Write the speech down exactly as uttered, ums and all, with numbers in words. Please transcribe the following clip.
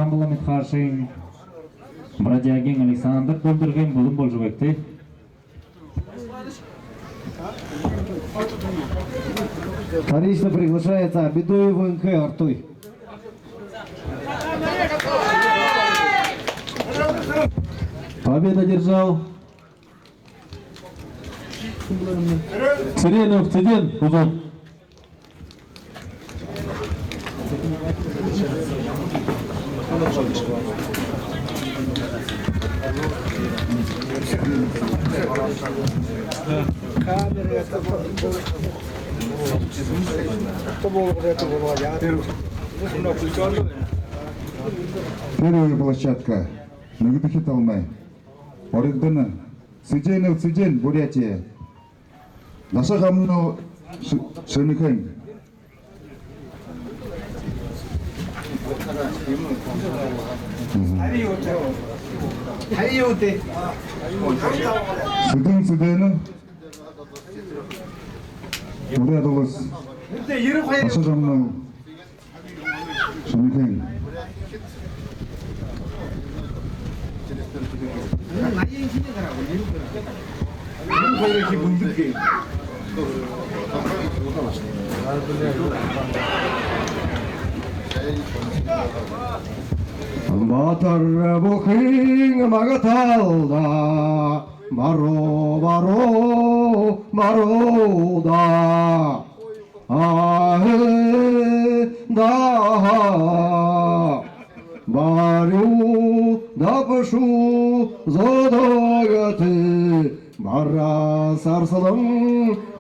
Амбала Митхашин, Бродягин Александр Дулдыргын булан болжо байгты. Вторично приглашается Абидуев Н К Ортой. Победу одержал Цыренов Цыден, Узун. Первая площадка. Нэгэдэхи талмай. Оригдоно. Цыденов Цыден, Бурятия. Даша-Гамнал Ш-, Шэнэхээн. Мгм. Цыден Цыденов. Буряад улас. Даша-Гамнал Шэнэхээн. Баатар бүхын магтаал даа, баруу, баруу, баруу даа. Аһы даа, бариу дабшуу зодогты, бараа сарсалан